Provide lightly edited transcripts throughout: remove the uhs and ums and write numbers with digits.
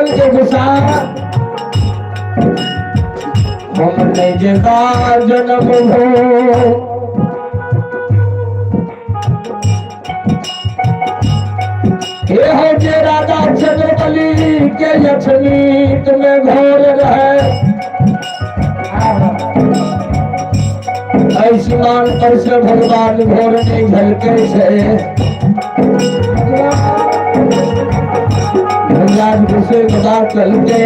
के गुस्सा हम नहीं जेबा जन्म हो। हे हो जे राजा चंद्रबली के यक्षनीत में घोर रहे, आयुष्मान पर से भगवान घोर नहीं झलके से। भगवान गुस्से बता चल के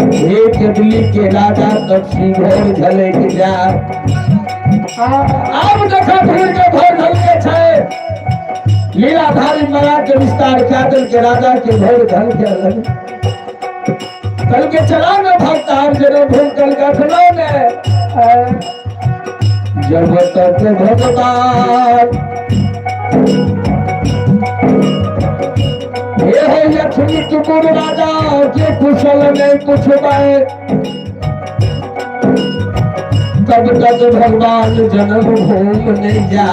एक दिल्ली के राजा तब सिंह घोर झलक जा। आब देखा भीड़ के घोर झलके छे, लीलाधारी माया के विस्तार कादल के राजा के घोर झल के अलग कल के चला न भक्त हम जरो भूल कल गठनो ने। जब तक भगवान ये है लक्ष्मी टुकुर राजा के कुशल नहीं कुछ पाए, तब तक भगवान जन्म भूम नहीं जा।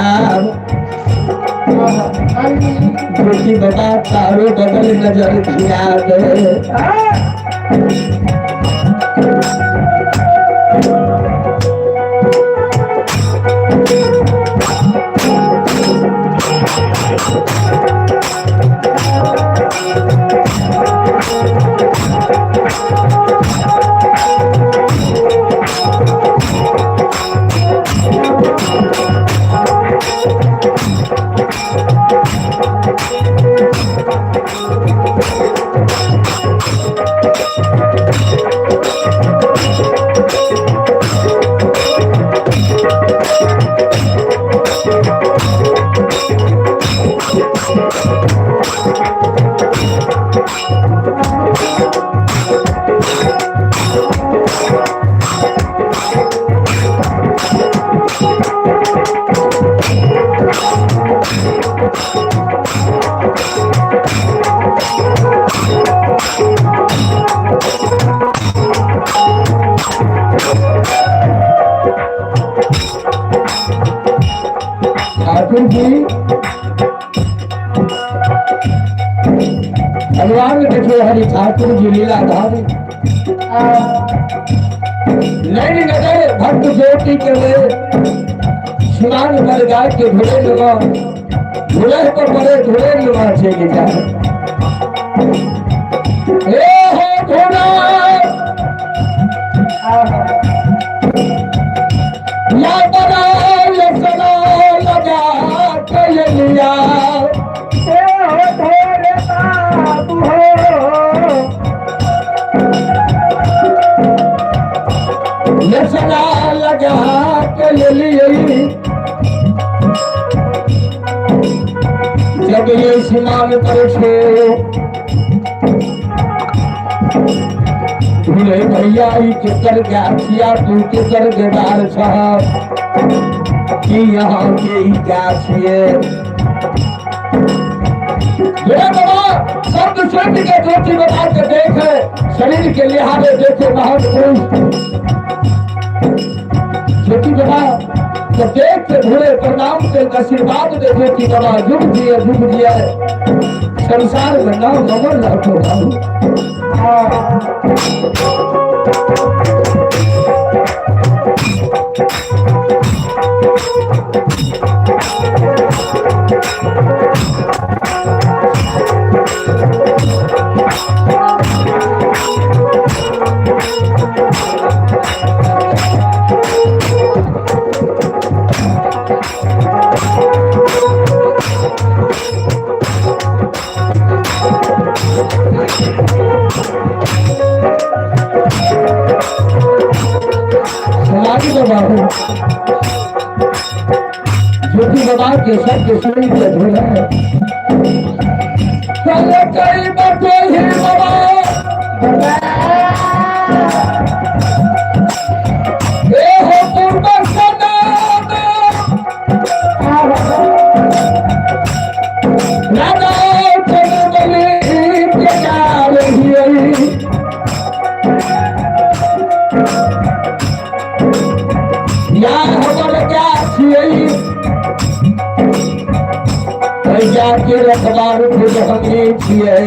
ज्योति बाबा चारों बगल नजर खिया दे। ठाकुर जी भगवान देखो हरि ठाकुर जी लीलाधारी नैन नजर भक्त ज्योति के लिए सुनान पर गाय के घोड़े लगा, घोड़े पर पड़े घोड़े लगा चले जाए। हे हो घोड़ा या बड़ा यसना लगा के लिया, हे हो भोले बाबू हो यसना लगा के लिए। जब ये स्नान पर छो भूले भैया ई केकर गाछिया तू केकर गेबार छह कि यहाँ के ई गाछिए। ये बाबा शब्द सुन के ज्योति बाबा के देख शरीर के लिहाजे देखे महान पुरुष ज्योति बाबा तो देख के भूले प्रणाम के आशीर्वाद दे ज्योति बाबा जुग दिए जुग दिए संसार में नाम अमर रखो बाबू। समाधि बाबा हो ज्योति बाबा के शब्द सुन के भूले कल कई बटो ही बाबा ए हो पूर्व सनाम राजा चंद्रबली के गाल हियई। या हमर गाछियै भैया के रखबार खुद हमी छियै।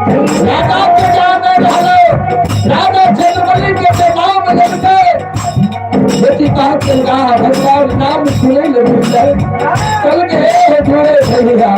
राजा के जाने रहलो, राजा चंद्रबली के जे नाम लेलकै, बेटी कहा के गा भगवान नाम सुनै ले बुझलै। चल के हे थोड़े भैया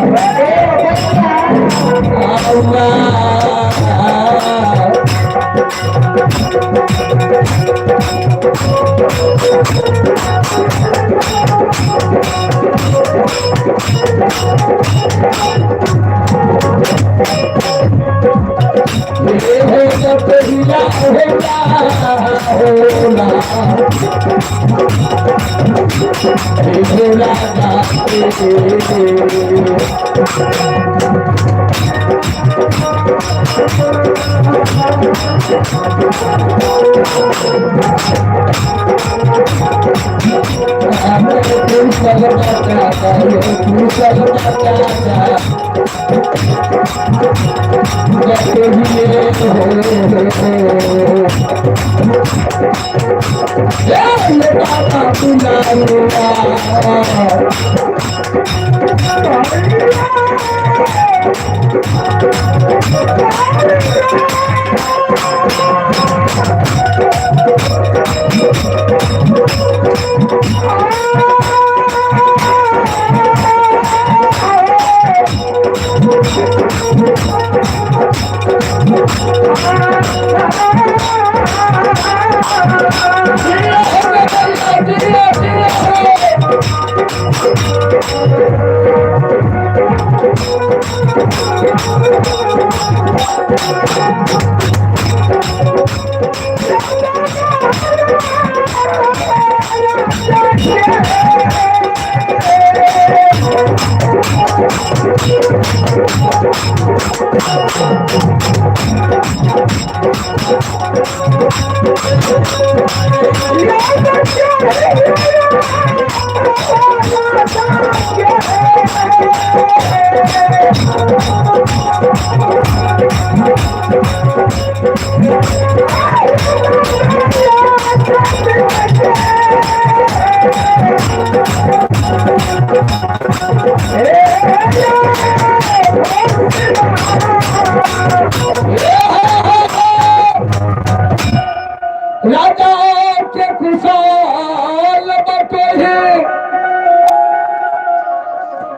राजा के कुशल बटोही,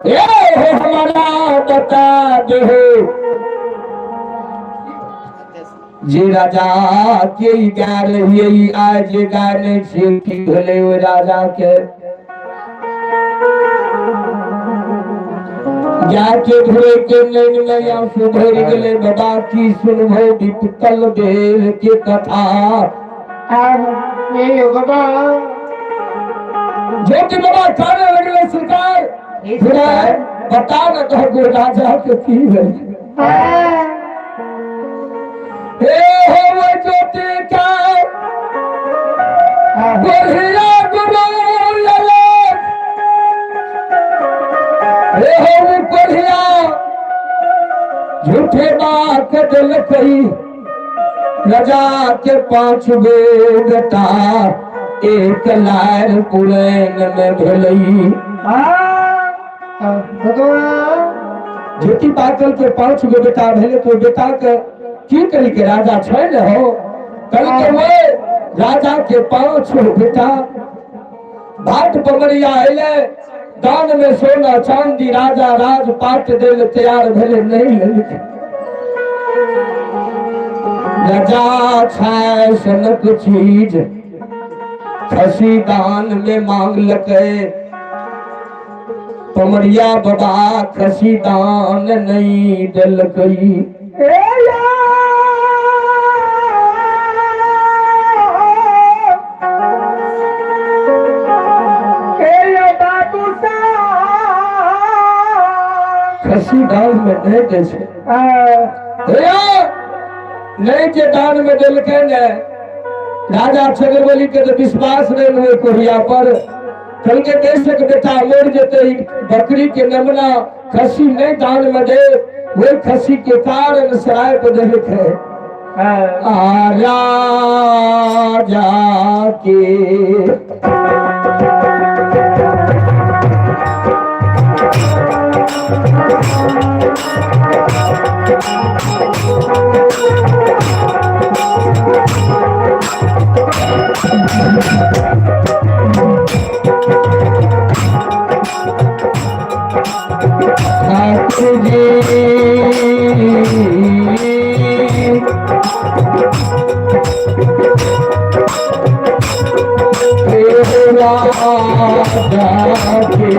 ए हो हमारा बता दे जे राजा के गा रहिए, आज गा नहीं छी की भेलै ओहि राजा के। जाके धुरे के नैन में आंसू भरि गेलै। बाबा की सुनबो विपतल देव के कथा। ज्योति बाबा कहने लगले, सरकार बता न कहो राजा के की भेलै। हे हो ज्योति का बढ़िया गुरु ललक, हे हो बढ़िया झूठे बात दिल कही। रजा के 5 गो बेटा एक लार पुरैन में भेलई। ज्योति पाकल के 5 गो बेटा भेले तो बेटा के की करी के राजा छै ने हो। कल के वो राजा के 5 गो बेटा भाट पमरिया अयले, दान में सोना चांदी राजा राज पाट देल तैयार भेले, नहीं लेलकै। राजा छाय सनक चीज खसी दान में मांगलकै। पमरिया बाबा खसी दान नहीं देलकै। खसी दान में नहीं दे छै। नहीं जे दान में देलकै ने, राजा चंद्रबली के तो विश्वास नहीं हुए कोहिया पर। कल के देशक बेटा मर जेते, बकरी के नमना खसी नहीं दान में दे, वही खसी के कारण सराय पर देख है। राजा के ठाकुर जी राजा के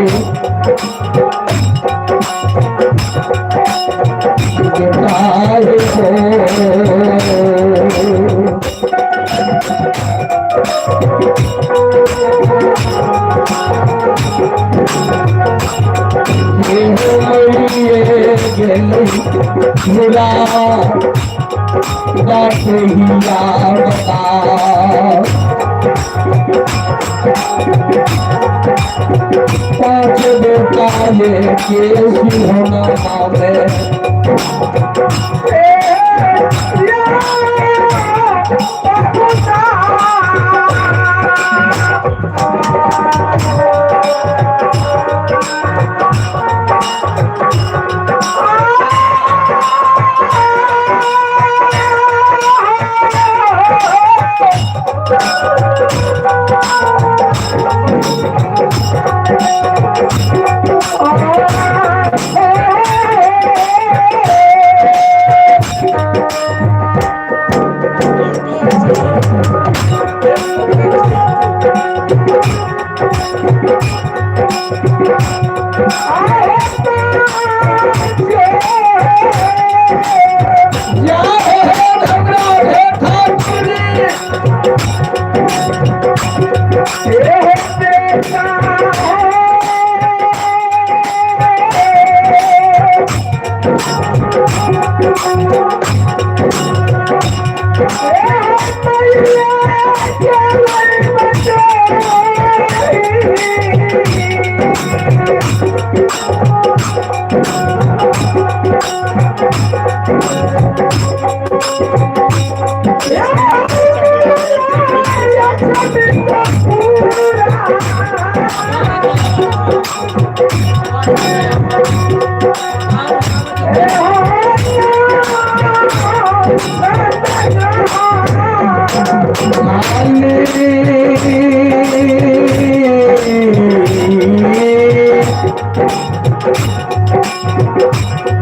जटाए हो। मुरा बता पांच बेटा ये केसी होना में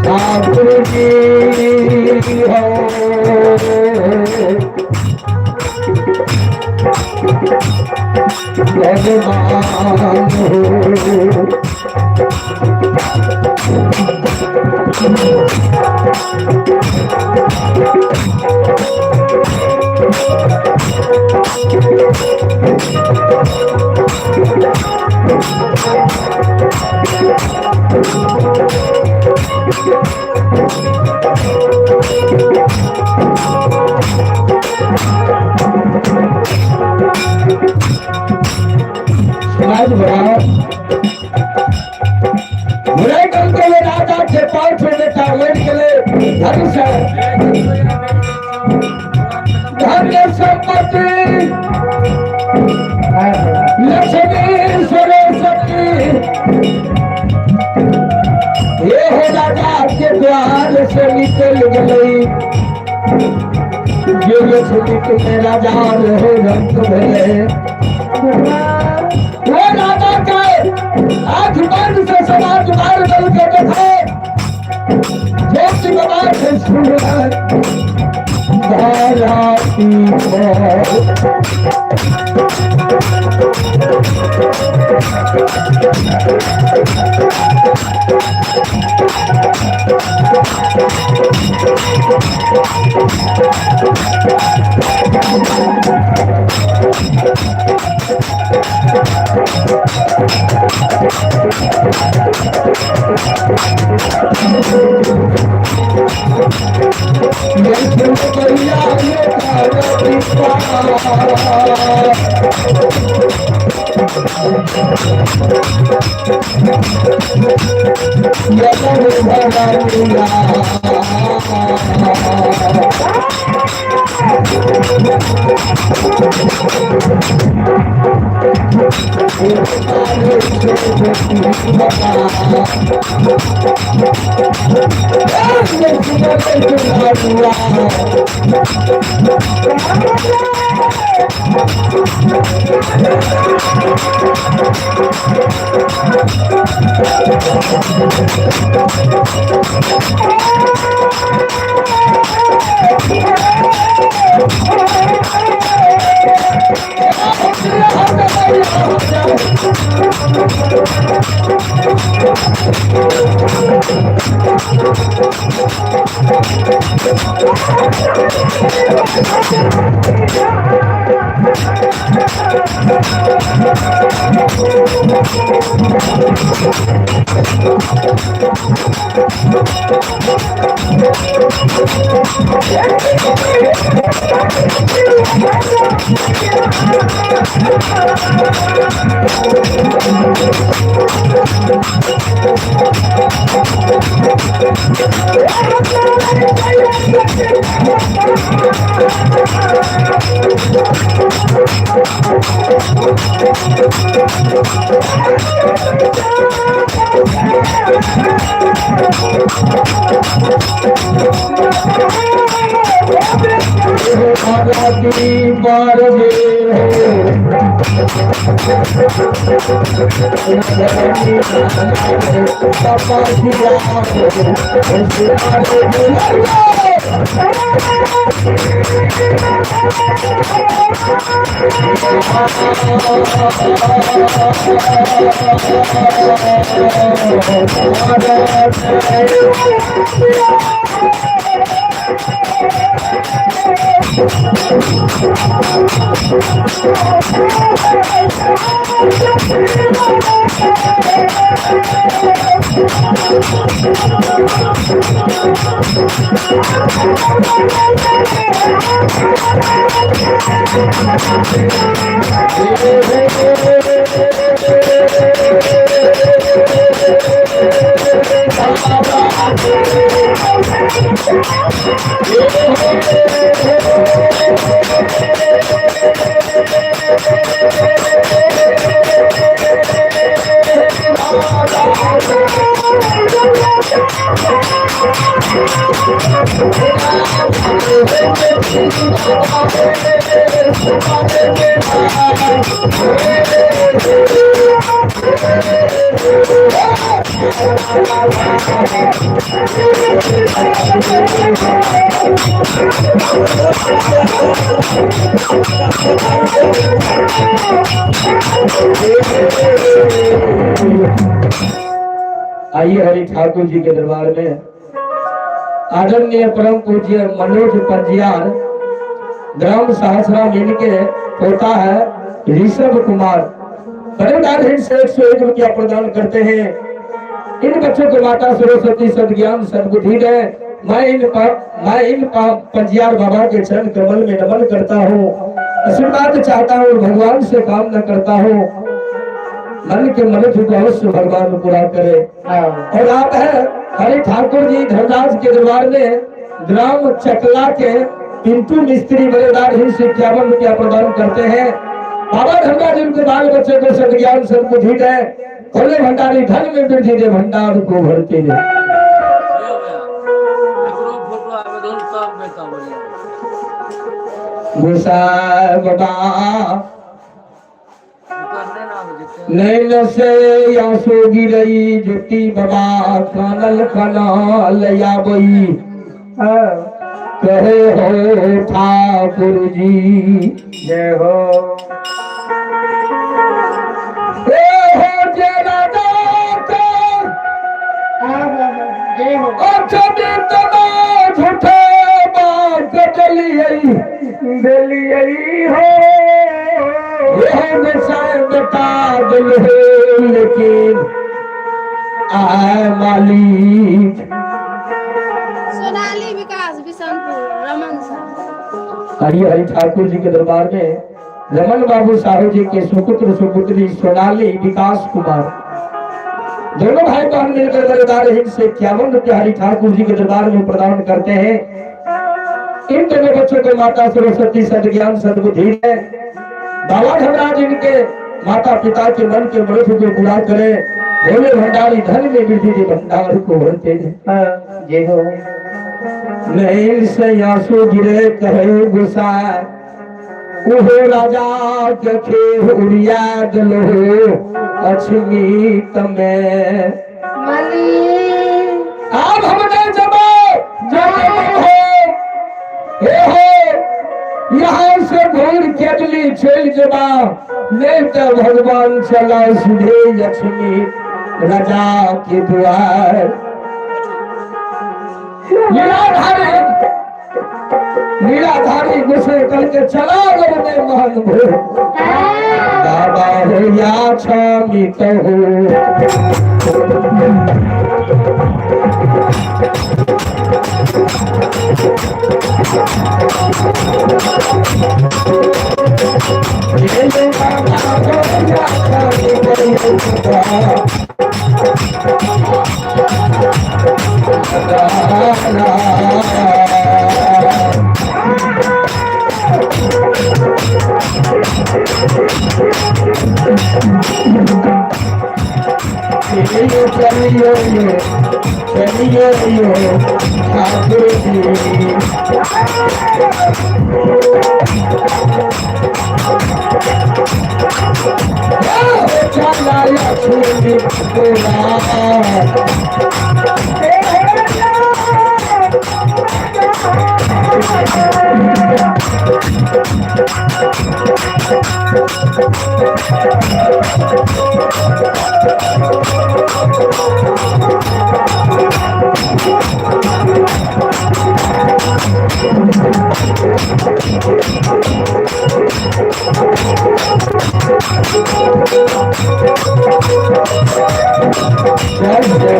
ठाकुर जी हो भगवान हो। समाज बढ़ाओ बुराई करते हुए राजा के पांच बेटा मर गए धन से धन संपत्ति लक्ष्मी सरस्वती ये हो राजा के द्वार से निकल गई। ये लक्ष्मी के राजा रहे रंग भले वो राजा के आंख बंद से समाज बार बल के देखो ज्योति बाबा से सुन धराती आइए हरि ठाकुर जी के दरबार में आदरणीय परम पूज्य मनोज पंजियार ग्राम सहसराम इनके पोता है ऋषभ कुमार, बड़े से 101 रुपया प्रदान करते हैं। इन बच्चों को माता सरस्वती सदज्ञान सदबुद्धि दे। मैं इन पंजियार बाबा के चरण कमल में नमन करता हूँ, आशीर्वाद चाहता हूँ, भगवान से कामना करता हूँ मन के मनोज को अवश्य भगवान पूरा करे। और आप है हरि ठाकुर जी धर्मराज के दरबार में ग्राम चकला के पिंटू मिस्त्री बड़ेदार ही से 51 रुपया प्रदान करते हैं। बाबा धर्मराज उनके बाल बच्चे को सदज्ञान सदबुद्धि दे, खोले भंडारी धन में वृद्धि दे, भंडार को भरती दे। गोसाई बाबा नैन से आंसू गिरई ज्योति बाबा कानल कनाल आबई, कहे हो ठाकुर जी जय हो। ए हो जय राधा जय हो। झूठे बात चलिए दिलियई हो यह गोसाई बेटा दिल हो लेकिन आए मालिक। सोनाली विकास बिशनपुर रमन साहु। हरि हरि ठाकुर जी के दरबार में रमन बाबू साहू जी के सुपुत्र सुपुत्री सोनाली विकास कुमार दोनों भाई बहन मिलकर दरबार हिंद से 51 रुपया हरि ठाकुर जी के दरबार में प्रदान करते हैं। इन दोनों बच्चों को माता सरस्वती सदज्ञान सदबुद्धि है। बाबा धर्मराज इनके माता पिता के मन के मृत को पूरा करे। भोले भंडारी धन में वृद्धि दे, भंडार को भरते हैं। जय हो। नैन से आंसू गिरे कहे गुस्सा, ओहो राजा के खेह उड़िया दिलो अछमी तमे। आब हम नहीं जबो जब हो हे हो यहाँ से घूर केटली चल जबा, नहीं तो भगवान चला सीधे लक्ष्मी राजा के द्वार। लीलाधारी लीलाधारी गुस्से करके चला गए महल भो बाबा हो या छामी तो हो। बाबा हो या छामी तो। चलिए चलिए ठाकुर जी। चला लक्ष्मी जय जय।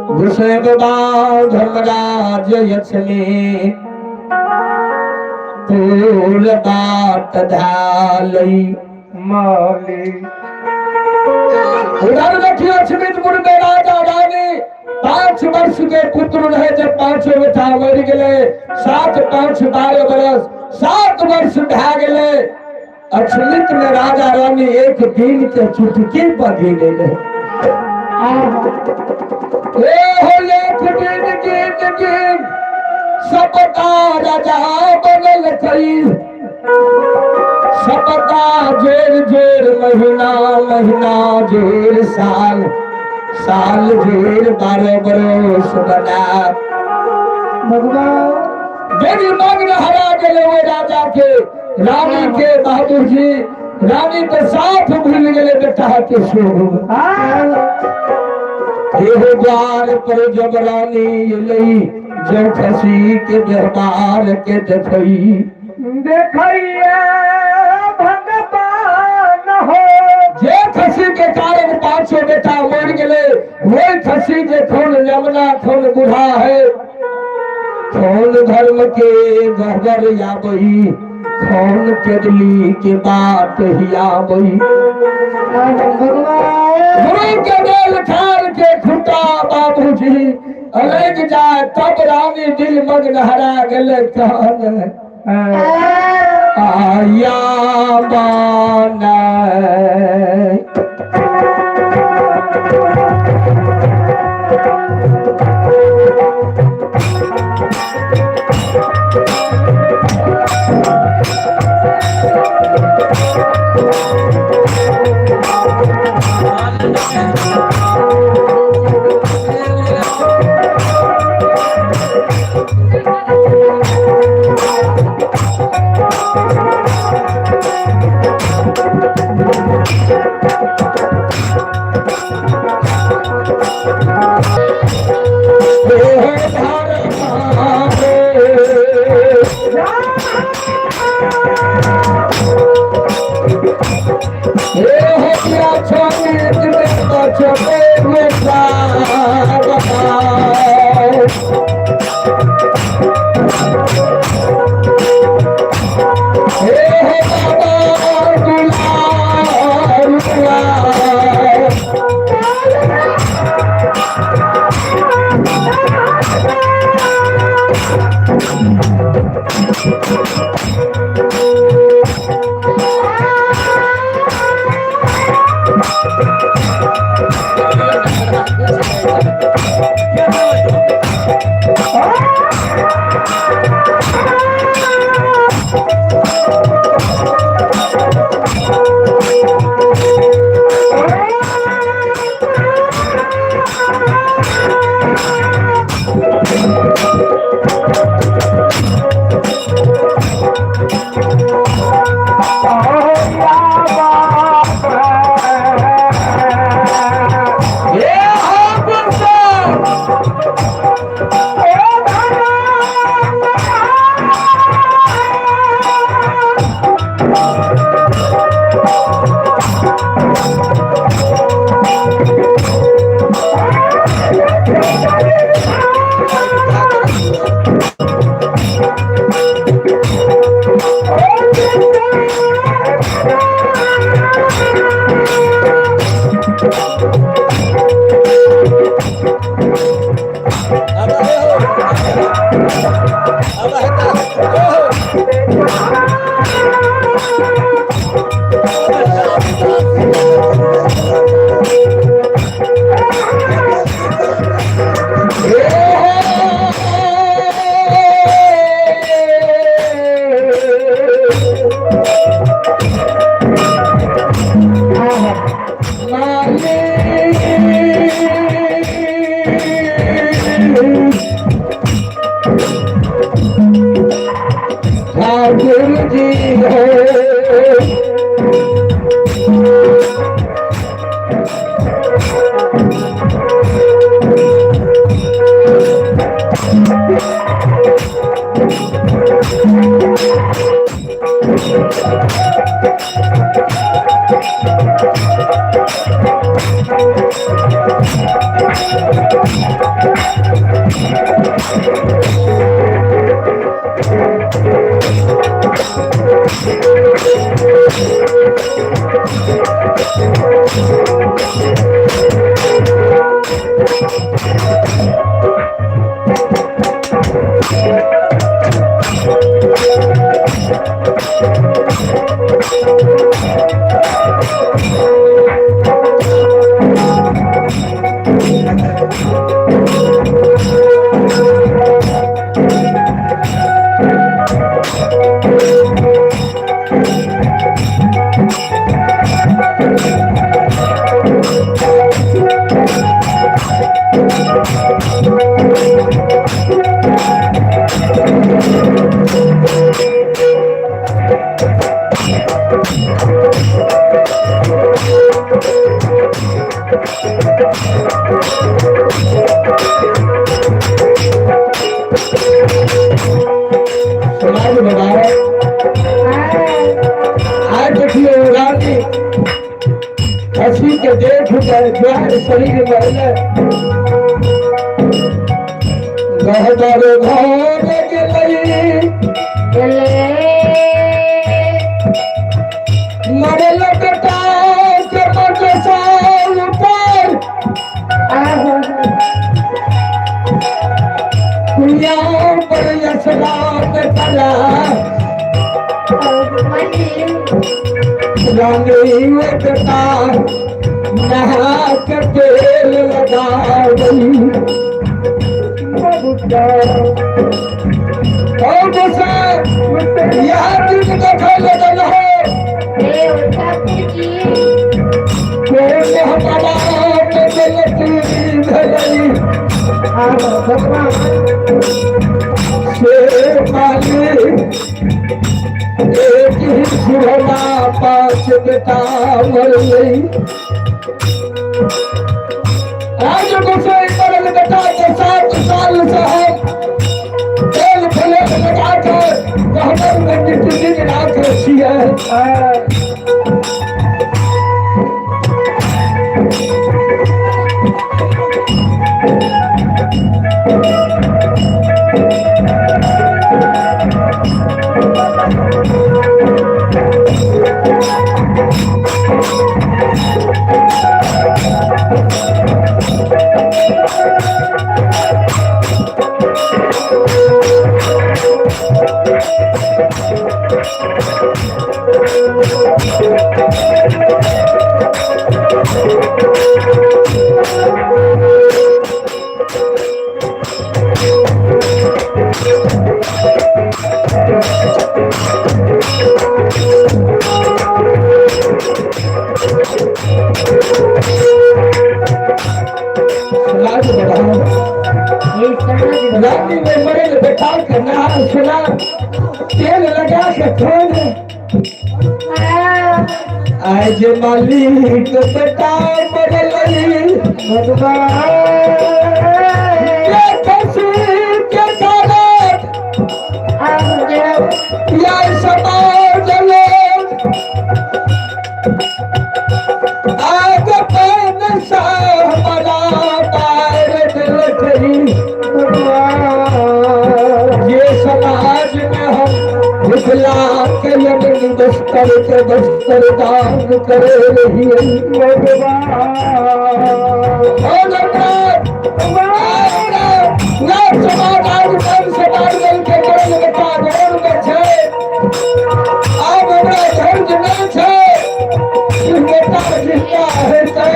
गुरुदेव धर्मराज यक्षमी तूल बाट धालई मौली। उधर देखियो छिमितपुर में राजा रानी 5 वर्ष के पुत्र रहे, जब पांचों बेटा मर गए, 7 5 12 बरस 7 वर्ष भा गए। अछमित में राजा रानी एक दिन के चुटकी पर गिर गए। ए हो एक दिन गिन गिन सबका राजा बनल कई, सबका जेर जेर महीना महीना जेर साल साल जेर 12 बरस बना। भगवान देवी मग्न हरा गए वो राजा के रानी के बहादुर जी, रानी के साथ भूल गए बेटा के शोभ। एहो द्वार पर जब रानी लई जब खसी के व्यवहार के देखई देखइए भगवान हो। जे खसी के कारण पांचों बेटा मर गए, वही खसी जे खून यमुना खून बूढ़ा है, खून धर्म के गहबर आबई, खून केदली के बात ही आबई। गुरु के दिल ठार के खुटा बाबूजी अलग जाए, तब रानी दिल मग्न हरा गले कहन आया बाना। ठाकुर जी हो। समाज मुबारक। आज देखियो रानी हंसी के देख गए ज्वार शरीर मरले गहबर घर गेलई मरल बेटा के मर साल पर कुइया पर यसरात कला रानी बेटा नहा के तेल लगा गई और जैसे यह दिन देखे लगल है कोन हमारा में गलती भेलई से माली एक ही सुरना पास बेटा मर गई। आज गोसाई मरल बेटा के 7 साल से हम तेल फलेट लगा के गहबर में नित दिन राख छियै। समाज बढ़ाओ। रानी में मरल बैठा के नहा सुना तेल लगा के खोल आए जे मालिक बेटा मरल के खुशी के कारण या समाज लोग आग पान सा हमारा पार दिल ये समाज में हम मिथिला के यमन बस्तर के बस्तर दान करे रही। आब हमरा धर्म नहि छै, बेटा जिनका हेतै।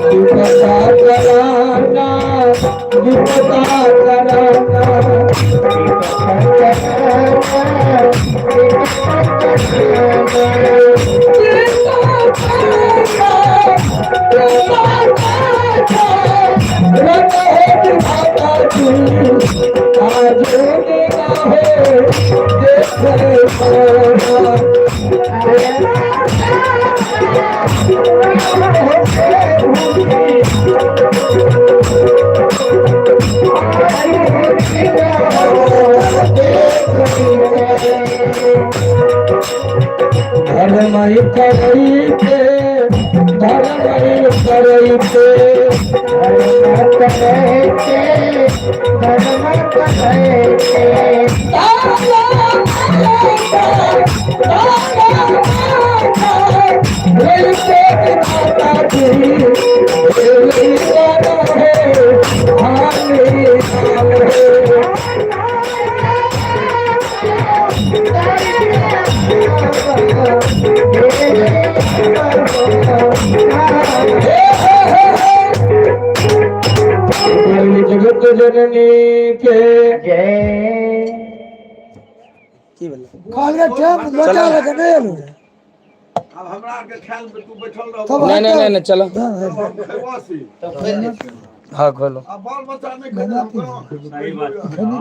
विपदा कराना, विपदा कराना। धर्मय करैते, धर्मय करैते, धर्म करैते, जगत जननी के जय। कहलकै टाइम लगा लगा नहि एलहुँ रे। आब हमरा आरके ख्याल में तू बैठल रह। तब नहीं नहीं नहीं नहीं, चलो। हाँ, खैबा सी। हाँ, खोलो। आ बाल बच्चा नहि खेतै, हम केना खेबै? खैनी।